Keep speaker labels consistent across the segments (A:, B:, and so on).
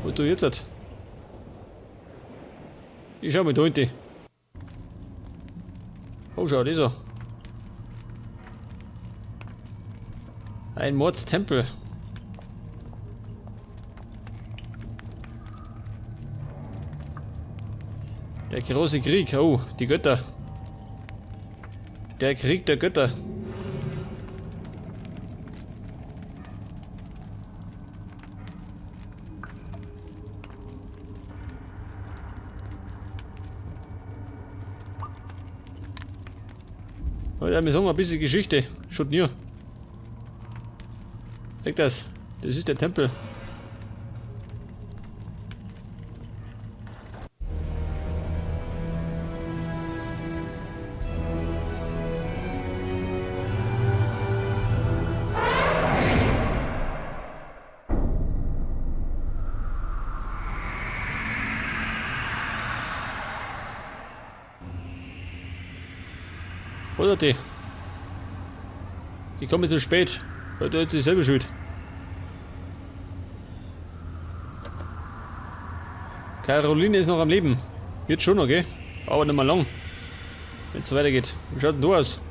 A: Was tu jetzt? Ich schau mal da hinten. Oh, schau, das an. Ein Mordstempel. Der große Krieg. Oh, die Götter. Der Krieg der Götter. Ja, wir sagen ein bisschen Geschichte. Schaut nie. Weg das. Das ist der Tempel. Oder die? Ich komme zu spät. Heute ist dieselbe Schuld. Caroline ist noch am Leben. Jetzt schon noch, gell? Aber nicht mehr lang. Wenn es so weitergeht. Wie schaut denn du aus?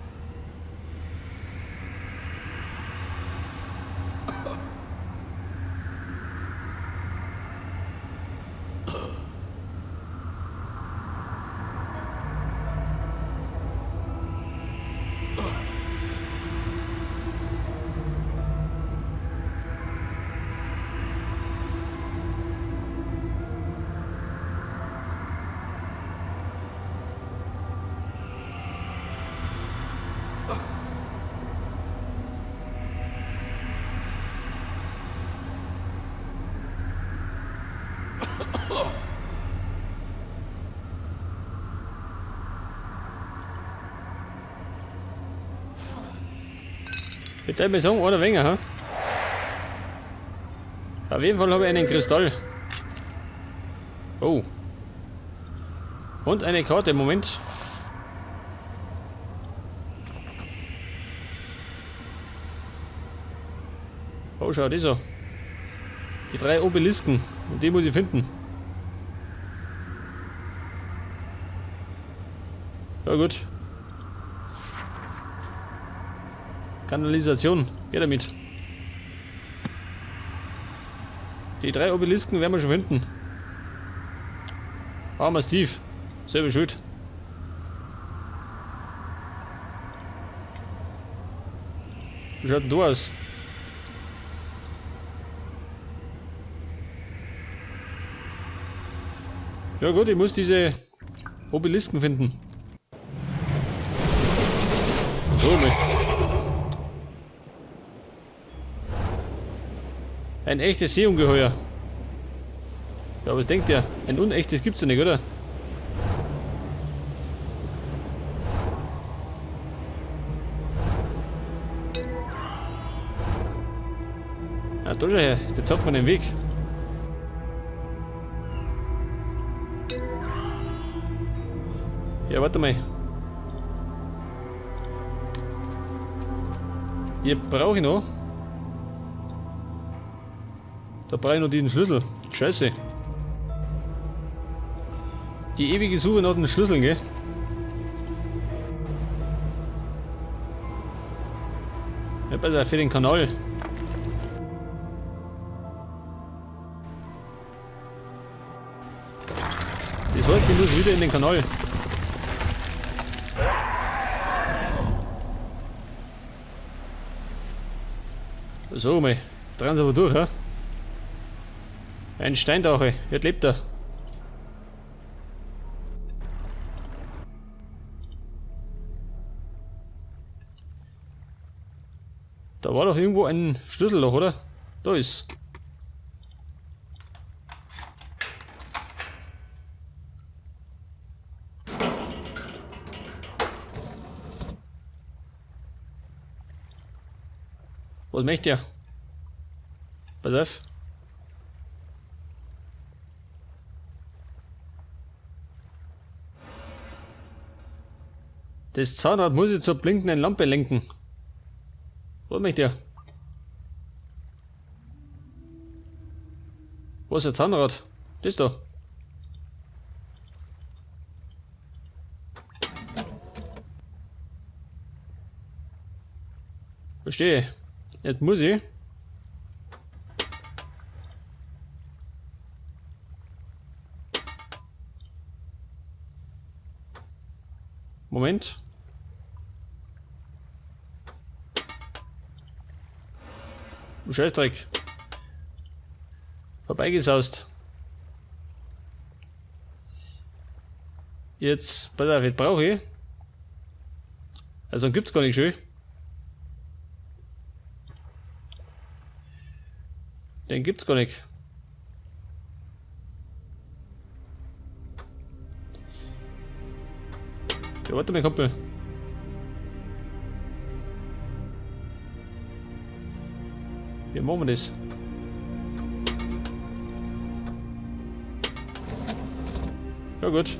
A: Ich würde mal sagen, einer weniger, ha? Auf jeden Fall habe ich einen Kristall. Oh. Und eine Karte, Moment. Oh, schau, das an. Die drei Obelisken. Und die muss ich finden. Ja gut. Kanalisation. Geh damit. Die drei Obelisken werden wir schon finden. Armer Steve. Selbe Schuld. Wie schaut denn du aus? Ja gut, ich muss diese Obelisken finden. So, mal. Ein echtes Seeungeheuer. Ja, was denkt ihr? Ein unechtes gibt's ja nicht, oder? Ja, da schau her, der zeigt mir den Weg. Ja, warte mal. Hier brauche ich noch. Da brauche ich noch diesen Schlüssel. Scheiße. Die ewige Suche nach den Schlüsseln, gell? Ja, besser für den Kanal. Das heißt, ich muss wieder in den Kanal. So, mal. Drehen Sie aber durch, hä? Ein Steindrache, jetzt lebt er. Da war doch irgendwo ein Schlüsselloch, oder? Da ist. Was möchte er? Pass auf. Das Zahnrad muss ich zur blinkenden Lampe lenken. Was möchte er? Wo ist der Zahnrad? Das da. Verstehe. Jetzt muss ich. Moment. Du Scheißdreck. Vorbeigesaust. Jetzt, pass auf, jetzt brauche ich. Also dann gibt's gar nicht schön. Den gibt's gar nicht. Ja, warte mal, Kumpel. Wie machen wir das? Ja gut.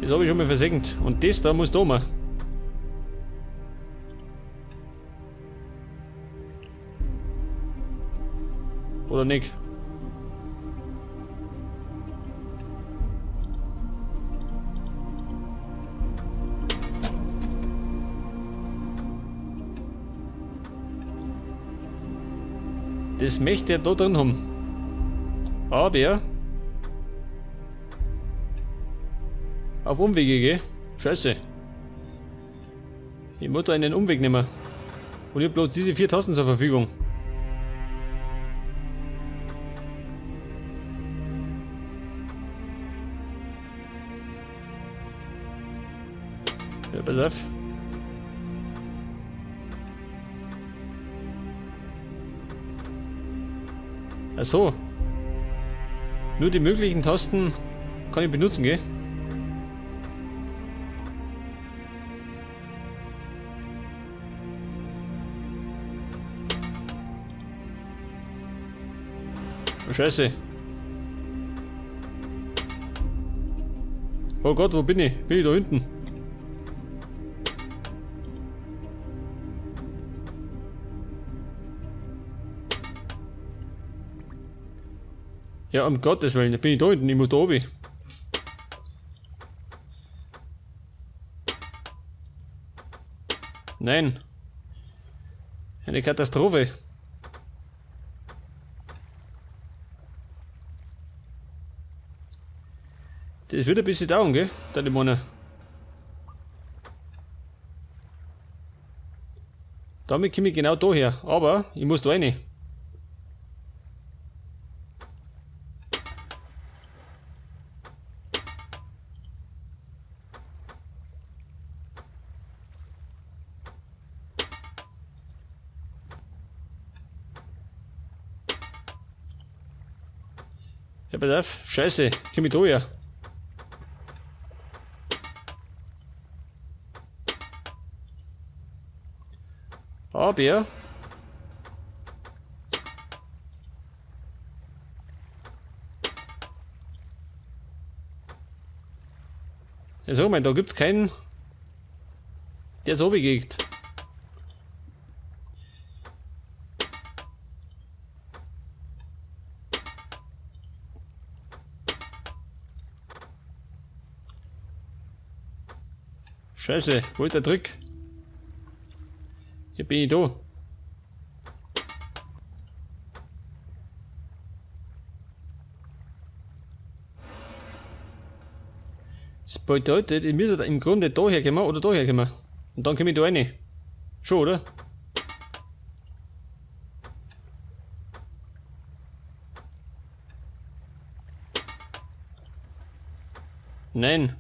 A: Das habe ich schon mal versenkt. Und das da muss da mal. Oder nicht? Das möchte er da drin haben. Aber auf Umwege, gell? Scheiße. Ich muss da einen Umweg nehmen. Und ich hab bloß diese 4 Tasten zur Verfügung. Ja, pass auf. Ach so. Nur die möglichen Tasten kann ich benutzen, gell? Oh, Scheiße. Oh Gott, wo bin ich? Bin ich da hinten? Ja, um Gottes Willen, da bin ich da hinten, ich muss da oben. Nein. Eine Katastrophe. Das wird ein bisschen dauern, gell? Deine Mona. Damit komme ich genau da her, aber ich muss da rein. Ja, pass auf. Scheiße, komm ich da her. Aber ja, sag mal, da gibt's keinen, der so bewegt. Scheiße, wo ist der Trick? Hier bin ich da. Das bedeutet, ich müsste im Grunde da herkommen oder da herkommen. Und dann komme ich da rein. Schon, oder? Nein.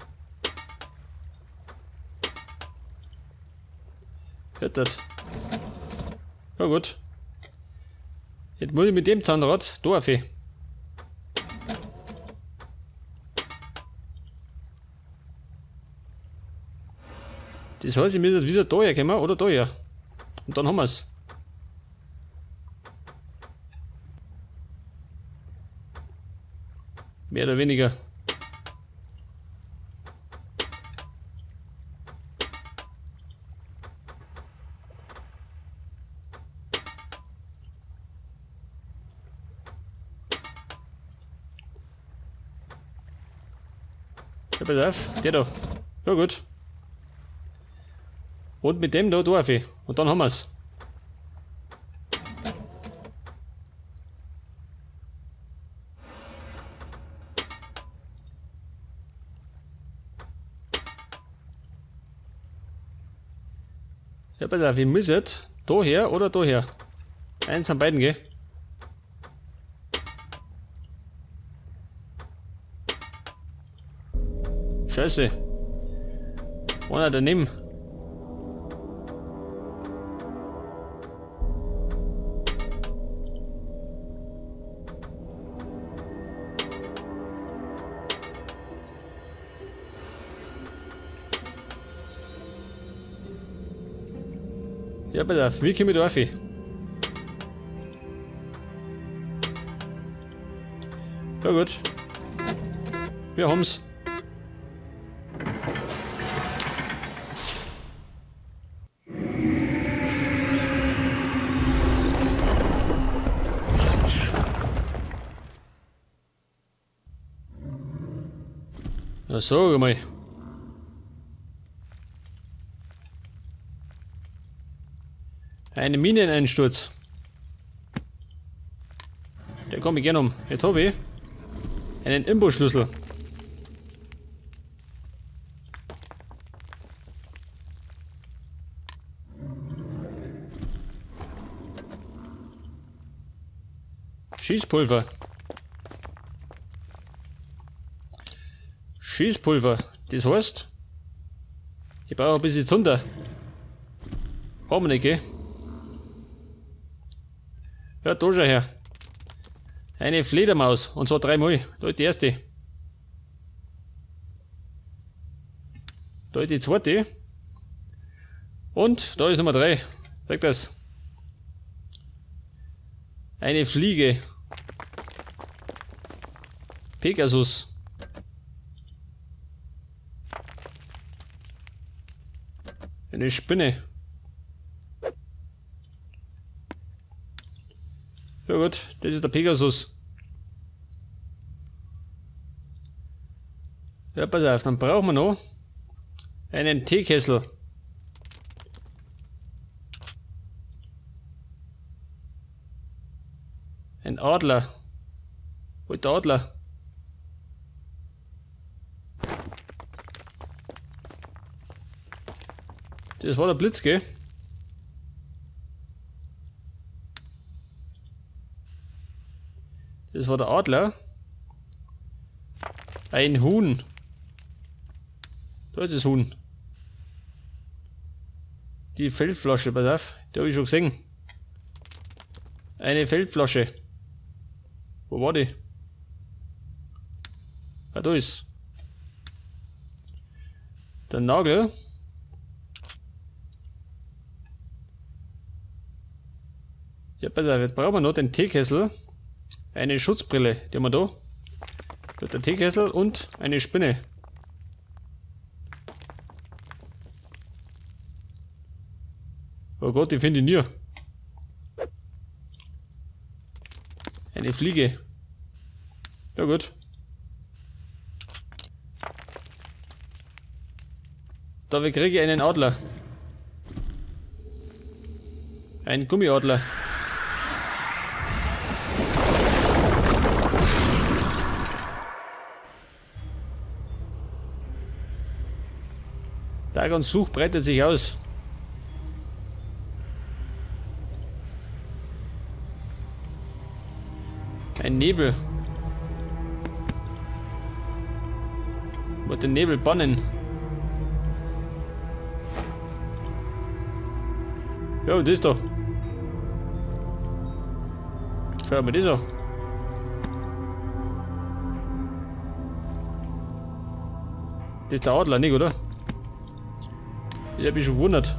A: Hört das? Ja gut. Jetzt muss ich mit dem Zahnrad da auf. Das heißt, ich muss jetzt wieder da herkommen oder da her. Und dann haben wir's. Mehr oder weniger. Ja, pass auf, der da. Ja gut. Und mit dem da darf ich. Und dann haben wir's. Ja, pass auf, ich muss jetzt da her oder da her. Eins von beiden, gell? Scheiße. Einer daneben. Ja, pass auf, wie komme ich da auf? Ja gut. Wir haben's. Na sag mal. Ein Mineneinsturz. Der komme ich gerne um. Jetzt hab ich einen Imbusschlüssel. Schießpulver. Schießpulver. Das heißt, ich brauche ein bisschen Zunder. Haben wir nicht, gell? Ja, da schau her. Eine Fledermaus. Und zwar dreimal. Da ist die erste. Da ist die zweite. Und da ist Nummer 3. Sag das. Eine Fliege. Pegasus. Eine Spinne. Ja gut, das ist der Pegasus. Ja, pass auf, dann brauchen wir noch einen Teekessel. Ein Adler. Wo ist der Adler? Das war der Blitz, gell? Das war der Adler. Ein Huhn. Da ist das Huhn. Die Feldflasche, pass auf, die hab ich schon gesehen. Eine Feldflasche. Wo war die? Ah, da ist. Der Nagel. Ja, pass auf, jetzt brauchen wir noch den Teekessel. Eine Schutzbrille, die haben wir da. Da ist der Teekessel und eine Spinne. Oh Gott, die finde ich nie. Eine Fliege. Ja gut. Da kriege ich einen Adler. Ein Gummiadler. Dagons Fluch breitet sich aus. Ein Nebel. Wollte den Nebel bannen. Ja, das ist doch. Schau mal das an. Das ist der Adler, nicht, oder? Ich hab mich schon gewundert.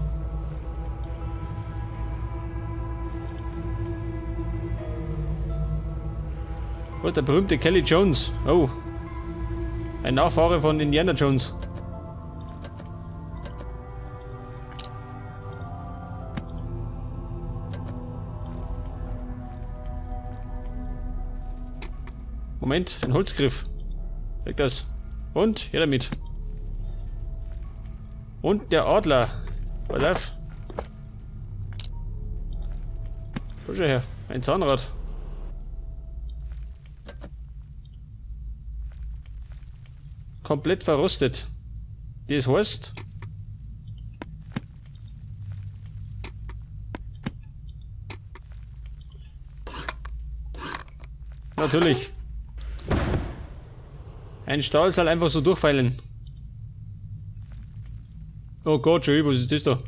A: Wo ist der berühmte Kelly Jones? Oh. Ein Nachfahre von Indiana Jones. Moment, ein Holzgriff. Weg das. Und, her damit. Und der Adler. Pass auf. Komm schon her. Ein Zahnrad. Komplett verrostet. Das heißt... Natürlich. Ein Stahlseil einfach so durchfeilen. Oh Gott, schon, was ist das da?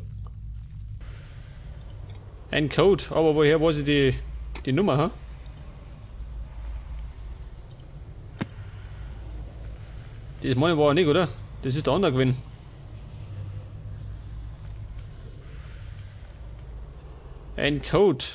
A: Ein Code, aber woher weiß ich die Nummer, ha? Das meine war ja nicht, oder? Das ist der andere gewesen. Ein Code.